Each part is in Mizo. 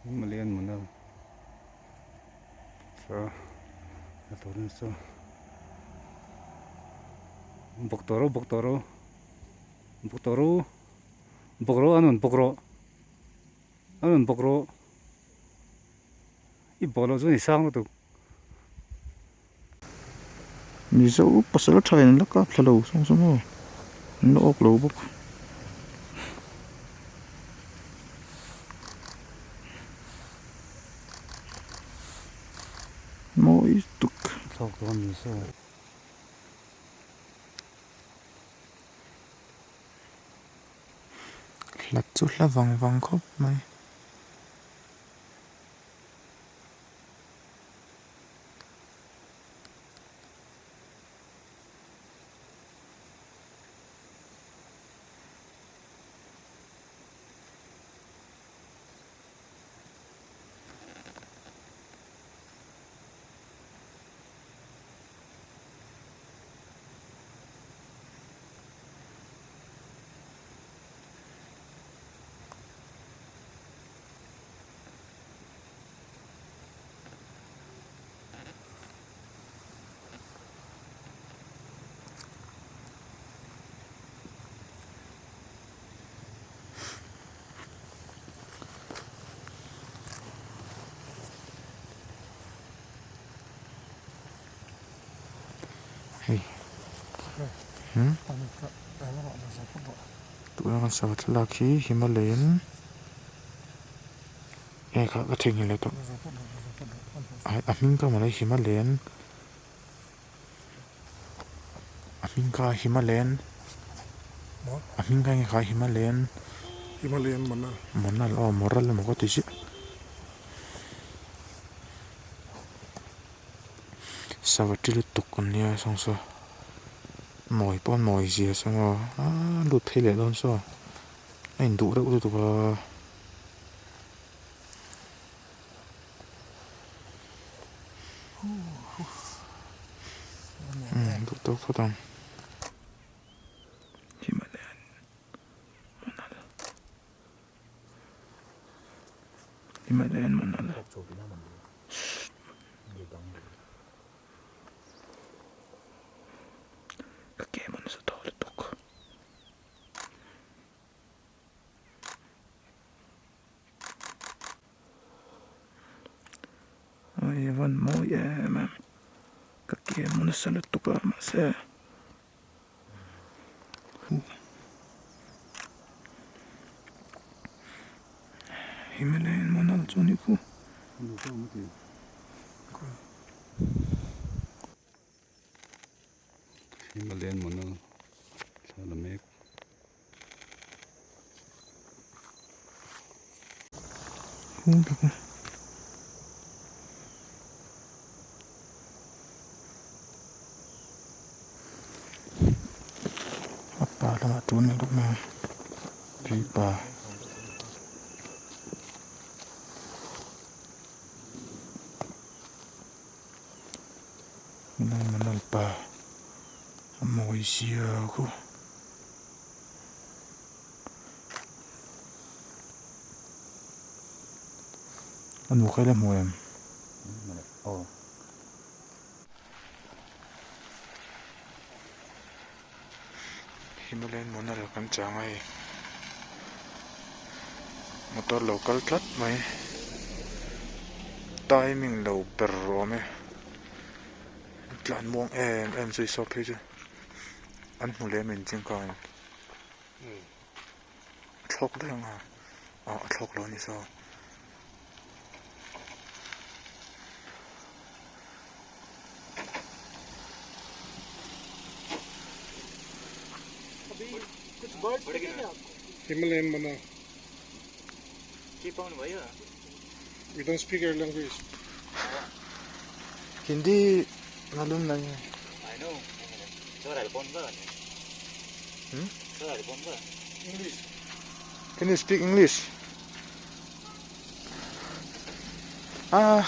Himalayan monal chuan a tawrh chu bawk tawh rawh bawk tawh rawh bawk tawh rawh bawk rawh an rawn bawk rawh an rawn bawk rawh i bawh loh chuan i sang lutuk. Mizo pasal tha in an la kap thla lo sawng sawng aw an la awk lo bawk. Mawi tuk. Thlawk dawn ni se. Hlat chu hla vang vang khawp mai. Hei hmm tuna kan sava thlalak hi Himalayan. Hei kha ka theihnghilh leh tawh a hming ka mawle Himalayan a hming kha Himalayan a hming kha enge kha Himalayan Himalayan Monal Monal aw Moral emaw ka ti chiah sava ṭi lutuk an nia sawng saw mawi pawh an mawi zia sawng aw aaa lut phei leh dawn saw a induh reuh lutuk a. Duh tawk phawt ang Himalayan Monal Himalayan Monal Ka ke mawn nasa tawh lutuk. Ai a van mawi em em ka ke a mu nasa lutuk a mahse Himalayan monal chu a ni khu. Himalayan monal thla la mek. A pa lamah tun leh bawk mai a tui pa. Pa a mawi sia khu. A nu kha ila hmu em? Himalayan Monal kan chang a hei motor lo kal tlat mai timing lo ber awm e tlan muang em em zui sawp phei chu an hmu lem in chingkang. A thlawk daih ang a ah a thlawk lo a ni saw. Himalayan monal. We don't speak your language. Hindi malum nahi hai. Hmm? English. Can you speak English? Ah.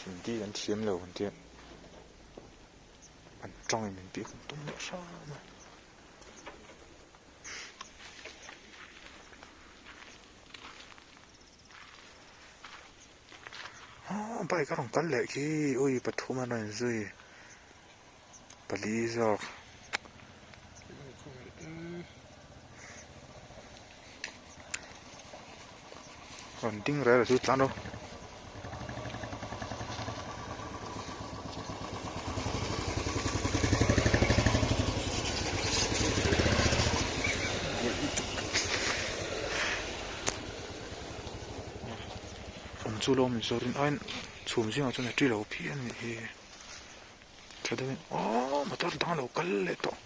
Hindi an thiam lo an tia. An tawngin min tih khum tum leh hram a. Aw bike a rawn kal leh khi ui pathum an rawn zui pali zawk. Rawn ding rel a chu tlan rawh. Awm chu lo awm in zawrin aiin chhum zingah chuan a ṭi lo phian a nih hi tha deuhin aww motor dang a lo kal leh tawh.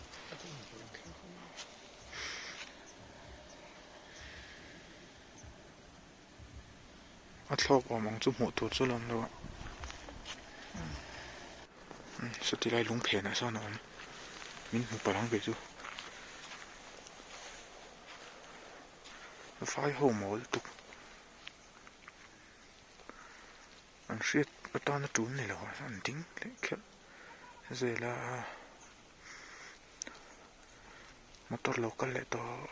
A thlawk awm ang chu hmuh tur chu a lo awm lo a sawti lai lung phenah sawn a awm min hmu palh ang kei chu vai ho mawl tuk an hriat atana tul ni lo an ding leh khelh zel a. Motor lo kal leh tawh.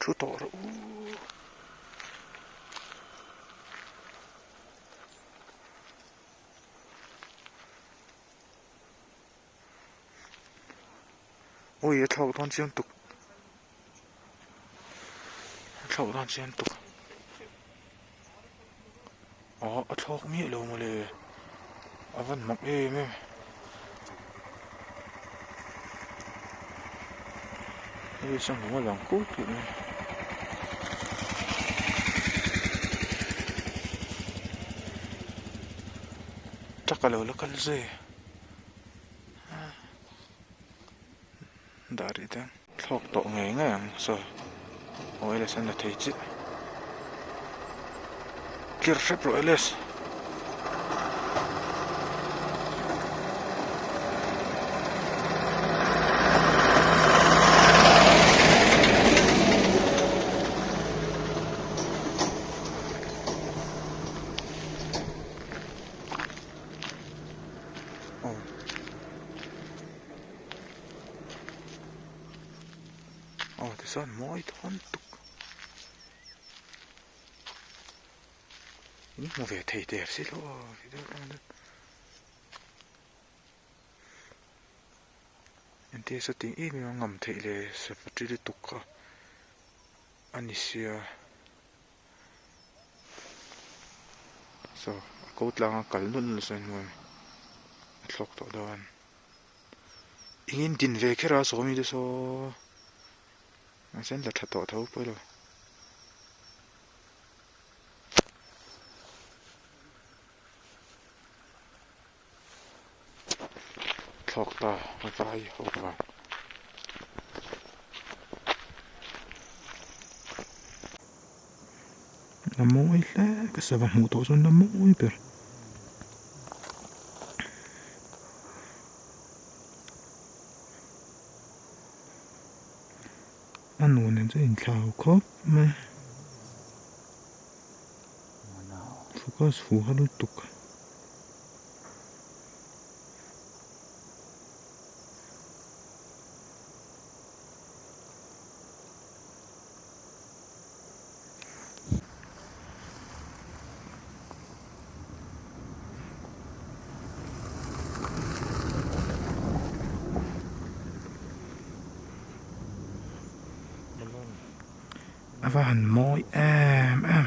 Thu tawh rawh u. Ui a thlawk dawn chiang tuk. A thlawk dawn chiang tuk. Aw a thlawk miah lo mawle. A van mak em em. Hei sangha a lang kut kut mai. Truck a lo la kal zui. Dah rih te thlawk tawh ngei ngei ang saw aw ls an la thei chiah clear hrep rawh ls. Aw. Aw tichuan mawi dawn tuk. In hmu ve thei der si lo aw video atang hian. Entir saw ting em em a ngam theih le safa ṭi lutuk kha a ni sia. Saw a ko tlanga kal nulh nulh sawn hmuh a thlawk tawh dawn. Engin din ve kher a sawmi te saw mahse an la tha tawh tho pawh ilo. Thlawk ta a vai ho vang. La mawi hle ka sava hmuh tawh chuan la mawi ber. A nu nen chuan inthlau khawp mai. Focus fu har lutuk. A va han mawi em em.